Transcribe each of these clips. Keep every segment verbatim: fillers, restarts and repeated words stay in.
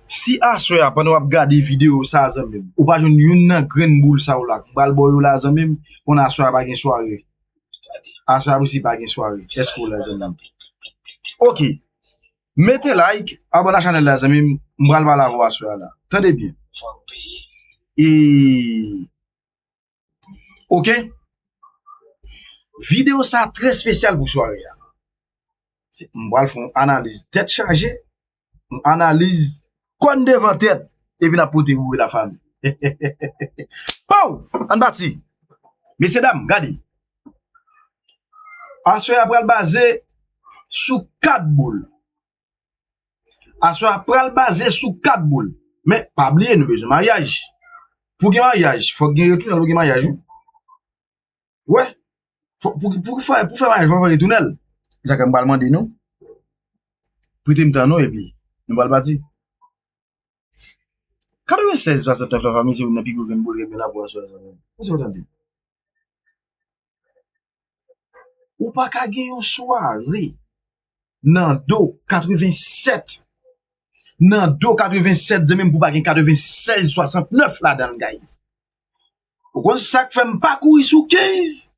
Si aswè a, pandan w ap gade videyo sa, zanmi m, ou pa jwenn youn nan grenn boul sa yo la, m pral ba w yo la, zanmi m, konnen aswè a pa gen sware. Aswè a osi pa gen sware. Èske w la, zanmi m? Ok. Mete like, abòne a chanèl la, zanmi m. M pral pale avè w aswè a la. Tande byen. E, ok? Videyo sa trè espesyal pou sware a. Se, m pral fè yon analiz tèt chaje. Yon analiz kòn devan tèt. Epi n ap pote boure lafanmi. Pow! Ann pati. Mesye dam, gade. Aswè a pral baze sou kat boul. Aswè a pral baze sou kat boul. Men, pa bliye, nou bezwen maryaj. Pou gen maryaj, fòk gen retounèl pou gen maryaj, wi. Wè. Fò, pou, pou, pou fè, pou fè maryaj, fò fè retounèl. Sa ke m pral mande nou. Prete m tan nou, epi nou pral pati. Katrevennsèz swasantnèf la, fanmi, se youn nan pi gwo grenn boul ke m gen la pou aswè a, zanmi m. Èske w tande? Ou pa ka gen yon sware nan do katrevennsèt. Nan do katrevennsèt, zanmi m, pou pa gen katrevennsèz swasantnèf ladan l, guys. Ou konn sa k fè m pa kouri sou kenz?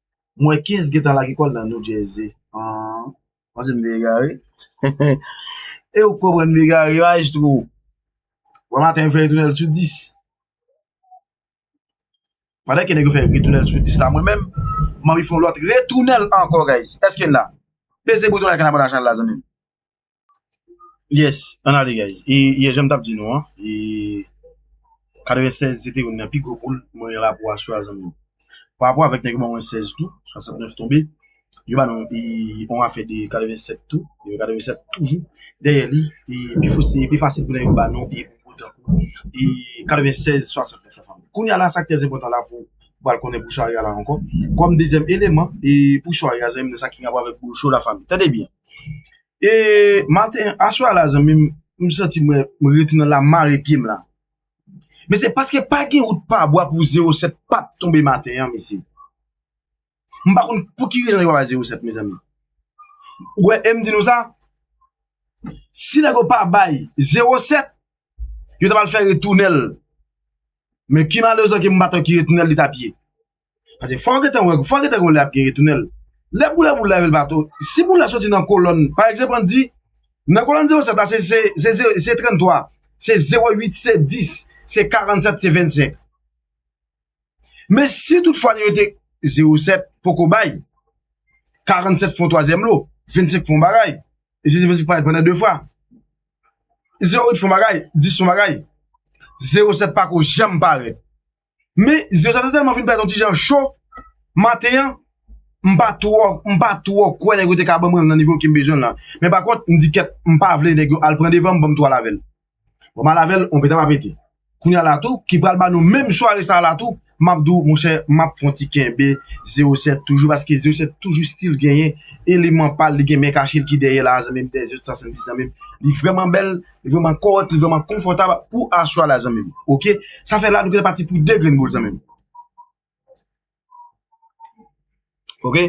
M wè kenz gentan lage kò l nan New Jersey. An, panse m te egare. E ou konprann m egare, maestro. Wè maten, m fè retounèl sou dis. Pandan ke nèg yo fè retounèl sou dis la, mwen menm, m anvi fè yon lòt retounèl ankò, guys. Èske n la? Peze bouton like and abòne a chanèl la, zanmi m. Yes, ann ale, guys. E, e jan m t ap di nou an, e katrevennsèz se te youn nan pi gwo boul mwen gen la pou aswè a, zanmi m. Pa rapò avèk nèg yo ban mwen sèz tou, swasantnèf tonbe. Yo ba nou, e, yon afè de katrevennsèt tou, e katrevennsèt toujou dèyè li, e pi fos-, e pi fasil pou nèg yo ba nou, e pou boul tankou, e katrevennsèz swasantnèf, lafanmi. Kounye a la, sa k trè enpòtan la pou, pou al konnen pou sware a la ankò. Kòm dezyèm eleman, e pou sware a, zanmi m, nan sa ki gen rapò avèk boul cho, lafanmi. Tande byen. E maten, aswè a la, zanmi m, m santi mwen, m retounen la, mare pye m la. Men se paske pa gen wout pa bwa pou zewo sèt pa t tonbe maten an, mesye. M pa konn pou ki rezon yo pa bay zewo sèt, mezanmi. Ou wè, e m di nou sa, si nèg yo pa bay zewo sèt, yo ta pral fè retounèl. Men ki malerezman ke m pa t wè ki retounèl li t ap ye. Paske fò w gentan wè, fò w gentan wè lè ap gen retounèl. Lè boul la, boul la rive l pa tou. Si boul la soti nan kolòn, pa egzanp, ann di, nan kolòn zewo sèt la, se, se, se, se, se tranntwa, se zewo uit, se dis, se karannsèt, se vennsenk. Men si toutfwa li rete zewo sèt poko bay, karannsèt fè yon twazyèm lo, vennsenk fè yon bagay, e si vennsenk parèt pandan de fwa, zewo uit fè yon bagay, dis fè yon bagay, zewo sèt pako janm parèt. Men zewo sèt la tèlman vin parèt yon ti jan cho, maten an, m pa twò, m pa twò kwè nèg yo te ka ban mwen l nan nivo ke m bezwen l lan. Men pa kont, m di kèt, m pa vle nèg yo al pran devan m, ban m tou al avè l. Bon, m al avè l, on pete pa pete. Kounye a la tou, ki pral ba nou menm sware sa a la tou, m ap di w, monchè, m ap fè yon ti kenbe zewo sèt toujou, paske zewo sèt toujou still genyen eleman pa l, li gen men kache l ki dèyè la, zanmi m, dèyè zewo sèt swasanndiz, zanmi m. Li vrèman bèl, li vrèman kòrèk, li vrèman konfòtab pou aswè a la, zanmi m. Oke? Sa fè la, nou gentan pati pou de grenn boul, zanmi m. Oke?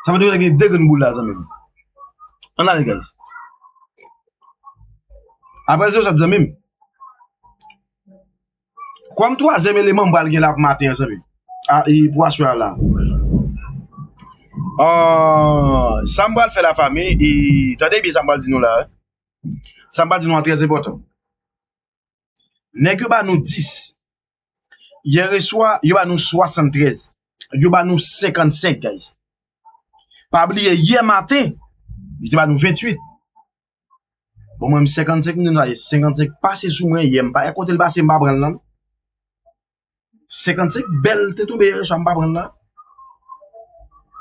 Sa fè nou gentan gen de grenn boul la, zanmi m. Ann ale, guys. Apre zewo sèt, zanmi m. Kòm twazyèm eleman m pral gen la pou maten an, zanmi m. A, e pou aswè a la. Ah, sa m pral fè la, fanmi, e tande byen sa m pral di nou la, wi. Sa m pral di nou an trè enpòtan. Nèg yo ba nou dis. Yè reswa, yo ba nou swasanntrèz. Yo ba nou senkannsenk, guys. Pa bliye, yè maten, yo te ba nou venntuit. Bon, mwen, m senkannsenk, m di nou sa, senkannsenk pase sou mwen yè, m pa wè kote l pase, m pa pran l nan. Senkannsenk bèl te tonbe yè swa, m pa pran l la.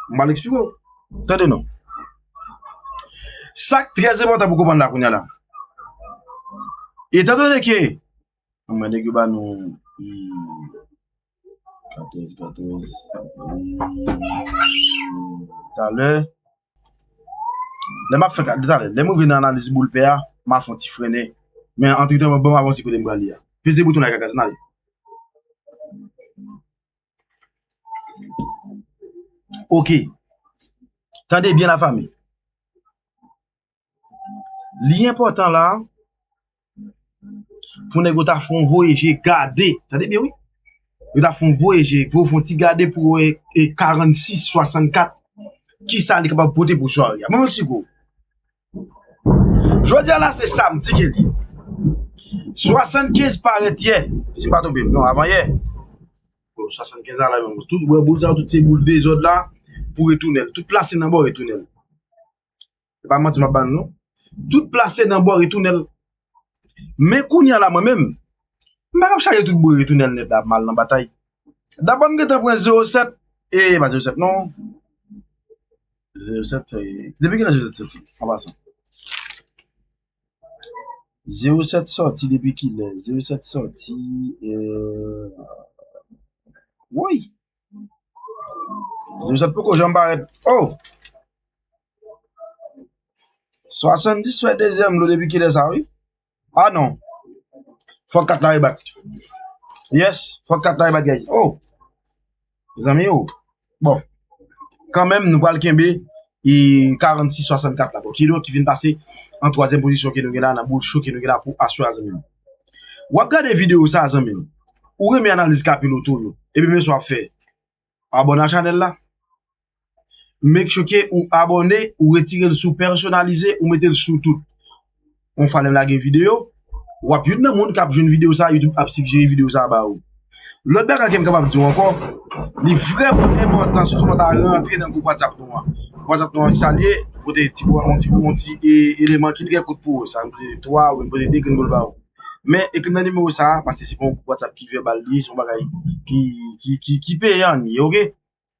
M pral eksplike w. Tande non. Sa k trè enpòtan pou konprann la kounye a la. Etandone ke, mwen, nèg yo ba nou, hmm, katòz, katòz, hmm, talè. Lè m ap fè ka-, talè, lè m rive nan analiz boul pè a, m a fè yon ti frennen. Men antretan, ban m avanse kote m prale a. Peze bouton like a, guys, n ale. Oke. Tande byen, lafanmi. Li enpòtan la, Pou nèg yo ta fè yon voye je gade. Tande byen, wi. Yo ta fè yon voye je, pou yo fè yon ti gade pou wè e karannsis swasannkat. Kisa li kapab pote pou sware a? Mwen, Meksiko. Jodi a la, se samdi ke li ye. Swasannkenz parèt yè, si m pa twonpe m. Non, avan yè. Bon, swasannkenz la, la menm. Tout, wè, boul sa, tout se boul dezòd la, pou retounen l. Tout plase nan bò, retounen l. Se pa manti m ap ba nou, non. Tout plase nan bò, retounen l. Men kounye a la, mwen menm, m pa kab chaje tout boul, retounen l nèt la, ap mal nan batay. Dabò, m gentan pran zewo sèt, e pa zewo sèt, non. Zewo sèt, e, depi kilè zewo sèt sòti, an pasan? Zewo sèt sòti depi kilè? Zewo sèt sòti, e, woy! Zewo sèt poko janm parèt. Oh! Swasanndis fè dezyèm lo depi kilè sa, wi? Ah non. Fòk kat la rebat. Yes, fòk kat la rebat, guys. Oh! Zanmi yo. Bon. Kanmenm, nou pral kenbe e karannsis swasannkat la. Bon, kidonk, ki vin pase an twazyèm pozisyon ke nou gen la, nan boul cho ke nou gen la pou aswè a, zanmi m. W ap gade videyo sa, zanmi m. Ou renmen analiz Kapiloto yo. Ebyen, men sa w ap fè. Abòne a chanèl la. Make sure ke ou abòne, ou retire l sou pèsonalize, ou mete l sou tout. Yon fwa lè m lage videyo, w ap youn nan moun k ap jwenn videyo sa, YouTube ap sijere videyo sa ba ou. Lòt bagay ke m kapab di w ankò, li vrèman enpòtan, sitou fò w ta rantre nan gwoup WhatsApp nou an. WhatsApp nou an, sa l ye, pote ti, yon ti, yon ti e, eleman ki trè kout pou ou. Sa vle di twa, ou pote de grenn boul ba ou. Men, ekri m nan nimewo sa a, paske se pa yon gwoup WhatsApp ki vèbal li ye, se yon bagay ki, ki, ki, ki peyan li ye, oke?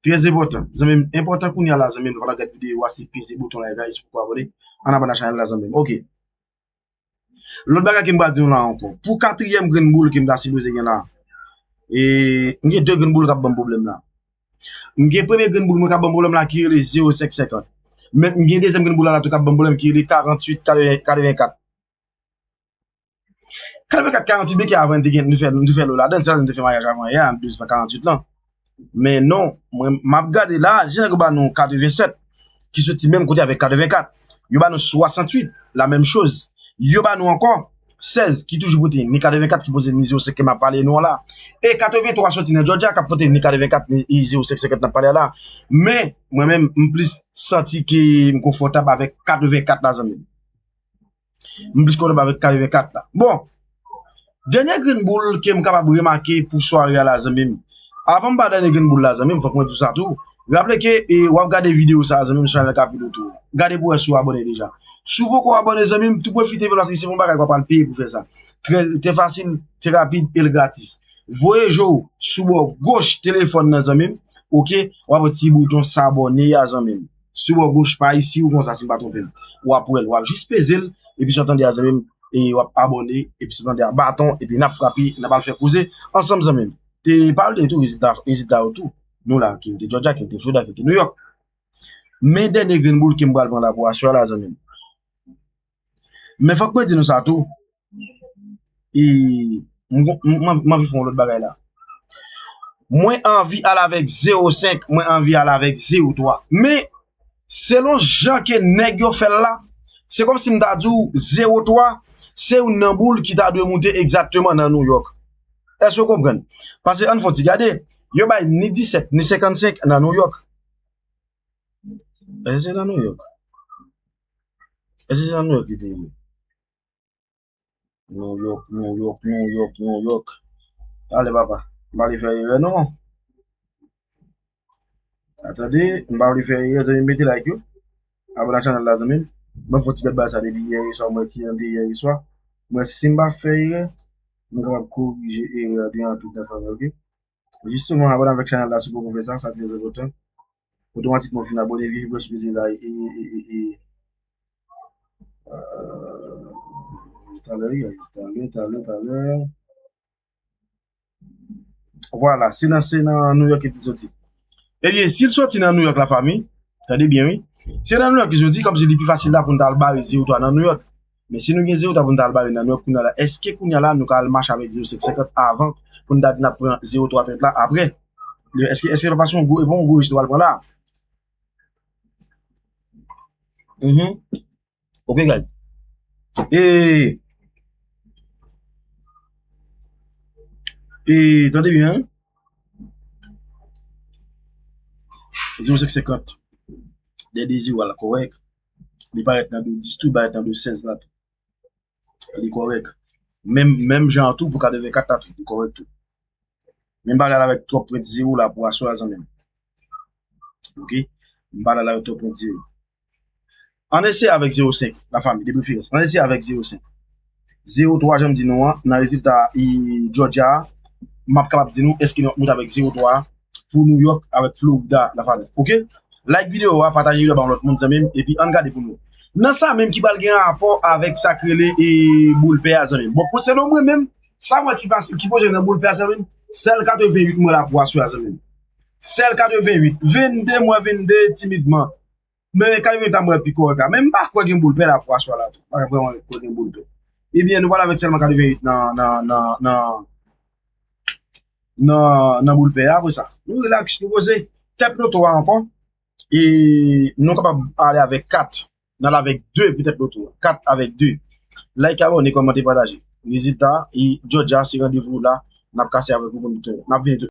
Trè enpòtan. Zanmi m, enpòtan kounye a la, zanmi m, pandan w ap gade videyo a, se peze bouton like la, e si w poko abòne, ann abòne a chanèl la, zanmi m. Oke. Lòt bagay ke m pral di nou la ankò. Pou katriyèm grenn boul ke m ta sipoze gen la, e, m gen de grenn boul k ap ban m pwoblèm la. M gen premye grenn boul mwen k ap ban m pwoblèm la ki rele zewo senk senkant. Men m gen dezyèm grenn boul la tou k ap ban m pwoblèm ki rele karanntuit katreven, katrevenkat. Katrevenkat, karanntuit, byen ke avan n te gen, nou fè, nou te fè lo ladan, se ladan n te fè maryaj avan yè a, douz pa karanntuit lan. Men non, mwen, m ap gade la, jan nèg yo ba nou katrevensèt, ki soti menm kote avèk katrevenkat. Yo ba nou swasanntuit, la menm choz. Yo ba nou ankò sèz, ki toujou pote ni katrevenkat, ki pote ni zewo senk ke m ap pale nou an la. E katreventwa soti nan Georgia, k ap pote ni katrevenkat, ni, ni zewo senk senkant n ap pale a la. Men, mwen menm, m plis santi ke m konfòtab avèk katrevenkat la, zanmi m. M plis kontan avèk katrevenkat la. Bon, dènye grenn boul ke m kapab remake pou sware a la, zanmi m. Avan m ba dènye grenn boul la, zanmi m, fòk mwen di w sa tou. Raple ke, e, w ap gade videyo sa, zanmi m, sou chanèl Kapiloto. Gade pou wè si w abòne deja. Si w poko abòne, zanmi m, tou pwofite fè l paske se pa yon bagay w ap pral peye pou fè sa. Trè, trè fasil, trè rapid e l gratis. Voye je w sou bò goch telefòn nan, zanmi m. Oke, w ap wè ti bouton s'abonner a, zanmi m. Sou bò goch pa isi ou konsa, si m pa twonpe m. W ap wè l, w ap jis peze l, epi sa w tande a, zanmi m, e w ap abòne, epi sa w tande a, baton, epi n ap frape, n ap al fè koze ansanm, zanmi m. Te pale tou, rezilta, rezilta yo tou. Nou la, ki te Georgia, ki te Florida, ki te New York. Men dènye grenn boul ke m pral pran la pou aswè a la, zanmi m. Men fòk mwen di nou sa tou. E, m, m, m, m anvi fè yon lòt bagay la. Mwen anvi al avèk zewo senk, mwen anvi al avèk zewo twa. Men, selon jan ke nèg yo fè l la, se kòmsi m ta di w zewo twa, se youn nan boul ki ta dwe moute egzakteman nan New York. Èske w konprann? Paske ann fè yon ti gade, yo bay ni disèt, ni senkannsenk nan New York. Èske se nan New York? Èske se nan New York li te ye? New York, New York, New York, New York. Ale, papa. M pa vle fè erè, non. Atande, m pa vle fè erè, zanmi m, mete like yo. Abòne a chanèl la, zanmi m. Mwen fè yon ti gad bagay sa depi yè swa, mwen ki an de yè swa. Mwen, si m pa fè erè, m kapab korije erè a byen rapid nan fanmi, oke? Jisteman, abòne avèk chanèl la si w poko fè sa, sa trè enpòtan. Otomatikman w fin abòne, vye vye pèsonalize la e, e, e, e, e, euh, talè, guys, talè, talè, talè. Vwala, se nan, se nan New York ke li soti. Ebyen, si l soti nan New York, lafanmi, tande byen, wi. Se nan New York li soti, kòmsi li pi fasil la pou n ta al bare zewo twa nan New York. Men si nou gen zewo twa pou n ta al bare nan New York kounye a la, èske kounye a la nou ka al mache avèk zewo senk senkant avan pou n ta di n ap pran zewo twa trant la apre? Èske, èske pa se yon gwo, e pa yon gwo risk nou pral pran la? Mhm. Ok, guys. E, E tande byen, zewo senk senkant. Dènye zewo a la kòrèk. Li parèt nan de dis tou, li parèt nan de sèz la tou. Li kòrèk. Menm, menm jan an tou pou katrevenkat la tou, li kòrèk tou. Men m pa pral avèk twòp pwent zewo la pou aswè a, zanmi m. Ok? M pa pral avèk twòp pwent zewo. Ann eseye avèk zewo senk, lafanmi, de preferans. Ann eseye avèk zewo senk. Zewo twa, jan m di nou an, nan rezilta e Georgia a, m ap kapab di nou èske nou ap moute avèk zewo twa a pou New York avèk Florida, lafanmi. Ok? Like videyo a, pataje videyo a ba yon lòt moun, zanmi m, epi ann gade pou nou. Nan sa menm ki pral gen rapò avèk sa k rele e boul pè a, zanmi m. Bon, pou selon mwen menm, sa m wè ki pase, ki poze nan boul pè a, zanmi m, sèl katrevenn uit m wè la pou aswè a, zanmi m. Sèl katrevenn uit. Vennde, m wè vennde timidman. Men katrevenn uit la m wè pi kòrèk la. Men m pa kwè gen boul pè la pou aswè a la tou. M pa vrèman kwè gen boul pè. Ebyen, nou pral avèk sèlman katrevenn uit nan, nan, nan, nan, nan, nan boul pè a. Apre sa, nou rilaks, nou poze. Tèt loto a ankò. E nou kapab ale avèk kat. N al avèk de pou tèt loto a. Kat avèk de. Like, abòne, kòmante, pataje. Rezilta, e Georgia, se randevou la. N ap kase avèk ou pou nou tounen. N ap vini tou.